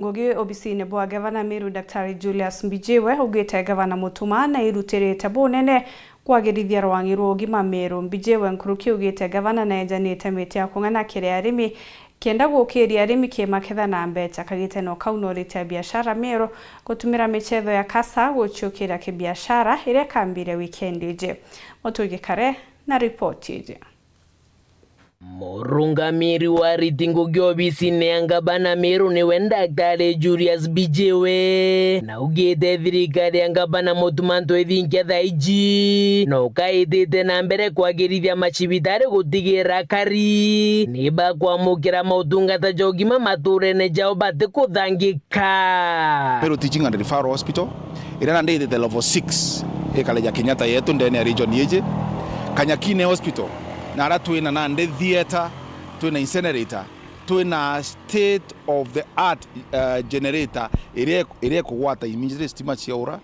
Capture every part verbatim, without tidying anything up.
Ngugi obisine bwa gavana Meru, Daktari Julius Mbijiwe, augite gavana Mutuma nairutirite bunene kwagirithia rwang'i rwa ugima Meru. Mbijiwe nkuruki augite gavana naejanite miti ya kung'ana kiri arimi kenda gukiria arimi kimaketha na mbecha. Kagiteno kau noritia biashara Meru gutumira michetho ya kasa guciukiria kibiashara iria ikambiria wikendi iji. Mutwi Gikare na ripoti iji. Murungamiri wa ariti ngugi obisine ya ngavana Meru niwe Daktari Julius Mbijiwe, na augite thirikari ya ngavana Mutuma M'Ethingia thaa iji no kaitite na mbere kwagirithia macibitari gutigira akari ni bakwamukira mautungata ja ugima maturene jao batikuthangika. Meru Teaching and Referral Hospital, iria nandi itite level six, ikare ja Kenyatta yetu ndene ya region iji. Kanyakine Hospital, na ara twina nandi theatre, twina incinerator, twina state of the art, uh, generator iria, iria ikugwata immediately stima ciaura.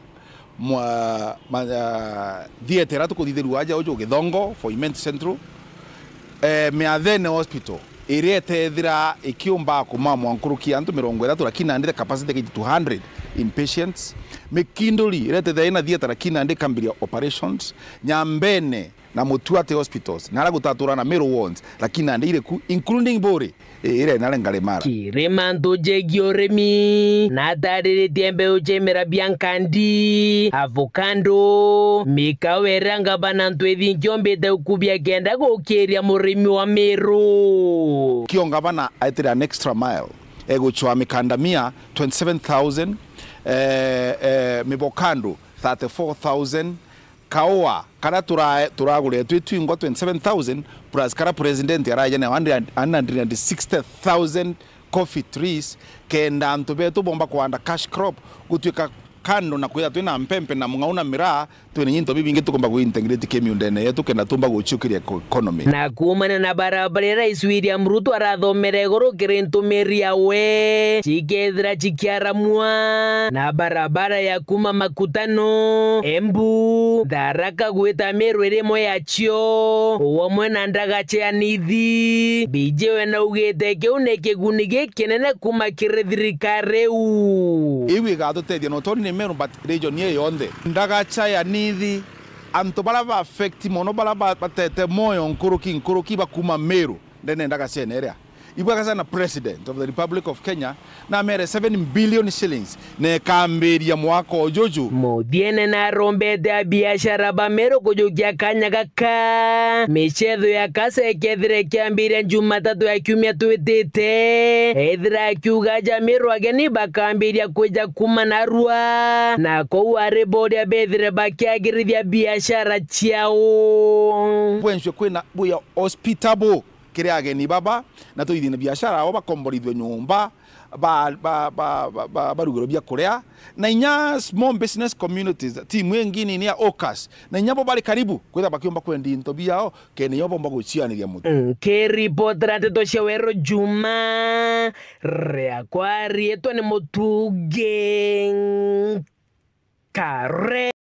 Mwa-, ma-, uh, theatre iria tukuthithirua aja uju Githongo for Imenti Central. Eh, Miathene Hospital iria itethira ikiumba kumamwa nkuruki ya antu mirongo ithatu, lakini nandi the capacity ikaitia two hundred inpatients. Mikinduri iria itethira ina theatre, lakini nandi ikambiria operations. Nyambene na Mutuate Hospitals, na aria gutatura na Meru wards, lakini nandi iri ku, including Buri, i-, iria inare Ngaremara. Kiri mantu jegii urimi, natariritie mbeu cia imera bia nkandi, avocado, mikawa iria ngavana M'Ethingia ombite ukubia kenda gukiria murimi wa Meru. Kio ngavana aitire an extra mile, egucwa mikandamia twenty-seven thousand, eh, eh, mivokando thirty-four thousand, kaua karia tura-, turaguretwe twingwa twenty-seven thousand, plus karia president araeja na one hundred and sixty thousand coffee trees, kenda antu betu bomba kuanda cash crop, gutuika kando na kwithira twina mpempe na mung'au na miraa, twina into bibingi tukomba ku integrate ki miundene yetu kenda tumba guciukiria eco-, economy. Na kuumania na barabara iria Rais William Ruto arathomere iguru kiri ntumiri yawe, cikethira cikiaramua, na barabara ya kuma Makutano, Embu, Tharaka gwita Meru iri imwe yacio, o amwe na ndagacha ya Nithi. Mbijiwe naugite kiu ni kiguni gikinene kuma kiri thirikari iu. Iu igatutethia not only Meru but region iyo yonthe. Ndagacha ya Nithi, antu baria ba affect mono, baria ba-, batete moyo nkuruki, nkuruki bakuma Meru ndene ndagachene iria. Ibwega sana President of the Republic of Kenya, na mere seven billion shillings, na ikambiria mwaka ujuju. Muthiene narombete abiashara ba Meru kujukia kanya gaka. Michetho ya kasa ikethira ikiambiria Jumatatu ya kiumia twitite. Ethira akiuga aja Meru ageni bakambiria kwija kuma narua, na kou ari boria bethire bakiagirithia biashara ciao. Bwenswe kwina buya hospitable kiri ageni baba, na tuithie na biashara ao, bakomborithue nyomba, ba-, ba-, barugirwe bia kuria, na inya small business communities, timu ingi nini ya Okas, na inya bo bari karibu kwithira bakiumba kwendia into biao, kenda nio bomba gucianiria mutu. Nkiripotera nteto cia Weru Juma, riakwa riitwa ni Mutungi Kare.